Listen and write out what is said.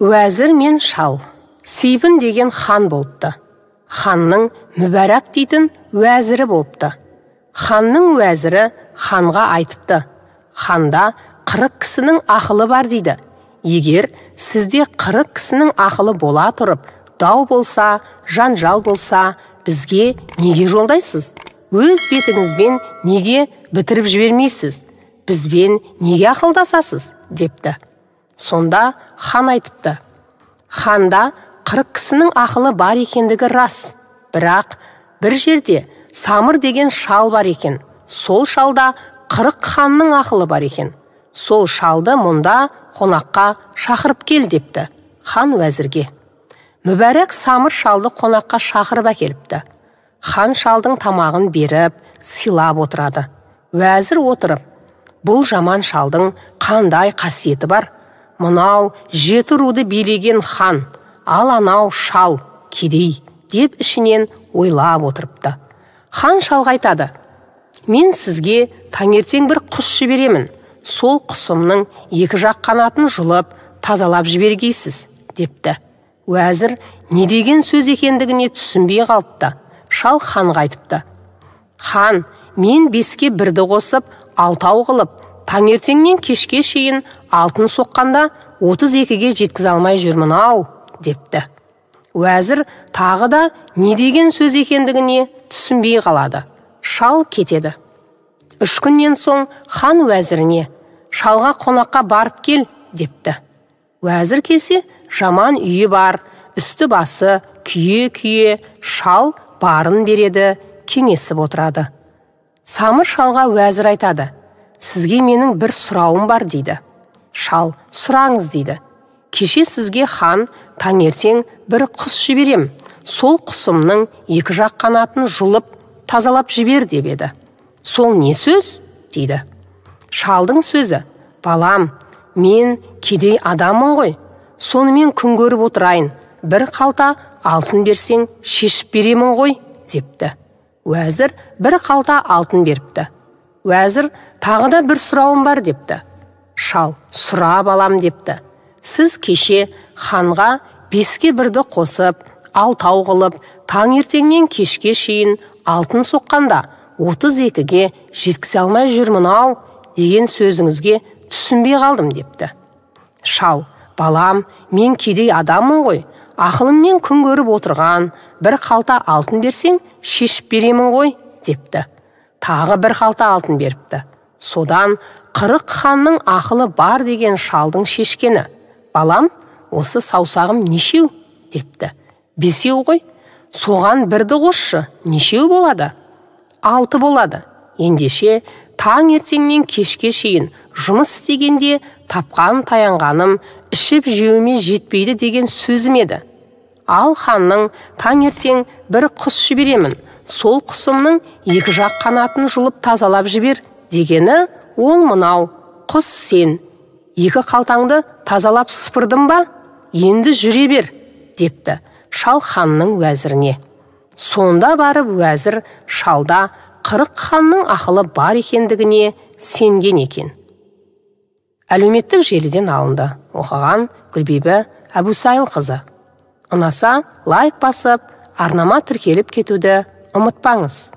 Уәзір мен шал. Сейбін деген хан болыпты. Ханның Мүбәрак дейтін уәзірі болыпты. Ханның уәзірі ханға айтыпты. Ханда 40 кісінің ақылы бар дейді. Егер сізде 40 кісінің ақылы бола тұрып, дау болса, жанжал болса, бізге неге жолдайсыз? Өз бетіңізбен неге бітіріп жібермейсіз? Бізбен неге ақылдасасыз? Депті. Сонда хан айтыпты. Ханда 40 кісінің ақылы бар екендігі рас. Бірақ бір жерде Самыр деген шал бар екен. Сол шалда 40 ханның ақылы бар екен. Сол шалды мұнда қонаққа шақырып кел депті хан уәзірге. Мүбәрак Самыр шалды қонаққа шақырып әкеліпті. Хан шалдың тамағын беріп, сыйлап отырады. Уәзір отырып, бұл жаман шалдың қандай қасиеті бар? Мынау 7 руды билеген хан, ал анау шал, кедей, деп ішінен ойлап отырыпты. Хан шалға айтады, мен сізге таңертең бір құс жіберемін. Сол құсымның екі жақ қанатын жұлып, тазалап жібергейсіз, депті. Уәзір не деген сөз екендігіне түсінбей қалыпты. Шал ханға айтыпты. Хан, мен 5-ке 1-ді қосып, 6 қылып, таңертеңнен кешке шейін алтын соққанда 32-ге жеткізе алмай жүрмін ау, депті. Уәзір тағы да не деген сөз екендігіне түсінбей қалады. Шал кетеді. 3 күннен соң хан уәзіріне, шалға қонаққа барып кел, депті. Уәзір келсе, жаман үйі бар, үсті басы күйе-күйе, шал барын береді, кеңесіп отырады. Самыр шалға уәзір айтады, сізге менің бір сұрауым бар, дейді. Шал, сұраңыз, дейді. Кеше сізге хан таңертең бір құс жіберем, сол құсымның екі жақ қанатын жұлып, тазалап жібер деп еді. Сол не сөз, дейді. Шалдың сөзі, балам, мен кедей адаммын ғой, сонымен күн көріп отырайын, бір қалта алтын берсең шешіп беремін ғой, депті. Уәзір бір қалта алтын беріпті. Уәзір тағы да бір сұрауым бар, депті. Шал, сұра балам, депті. Сіз кеше ханға 5-ке 1-ді қосып, 6 қылып, таңертеңнен кешке шейін алтын соққанда 32-ге жеткізе алмай жүрмін ау, деген сөзіңізге түсінбей қалдым, депті. Шал, балам, мен кедей адаммын ғой, ақылыммен күн көріп отырған, бір қалта алтын берсең, шешіп беремін ғой, депті. Тағы бір қалта алтын беріпті. Содан 40 ханның ақылы бар деген шалдың шешкені. Балам, осы саусағым нешеу, депті. 5 ғой, соған 1-ді қосшы, нешеу болады? 6 болады. Ендеше, таңертеңнен кешке шейін жұмыс істегенде тапқан таянғаным ішіп жеуіме жетпейді деген сөзім еді. Ал ханның таңертең бір құс жіберемін, сол құсымның екі жақ қанатын жұлып тазалап жібер дегені ол мынау, құс сен, екі қалтаңды тазалап сыпырдым ба, енді жүре бер, депті шал ханның уәзіріне. Сонда барып уәзір шалда 40 ханның ақылы бар екендігіне сенген екен. Әлеуметтік желіден алынды. Оқыған Гүлбибі Әбусайылқызы. Ұнаса лайк басып, арнама тіркеліп кетуді ұмытпаңыз.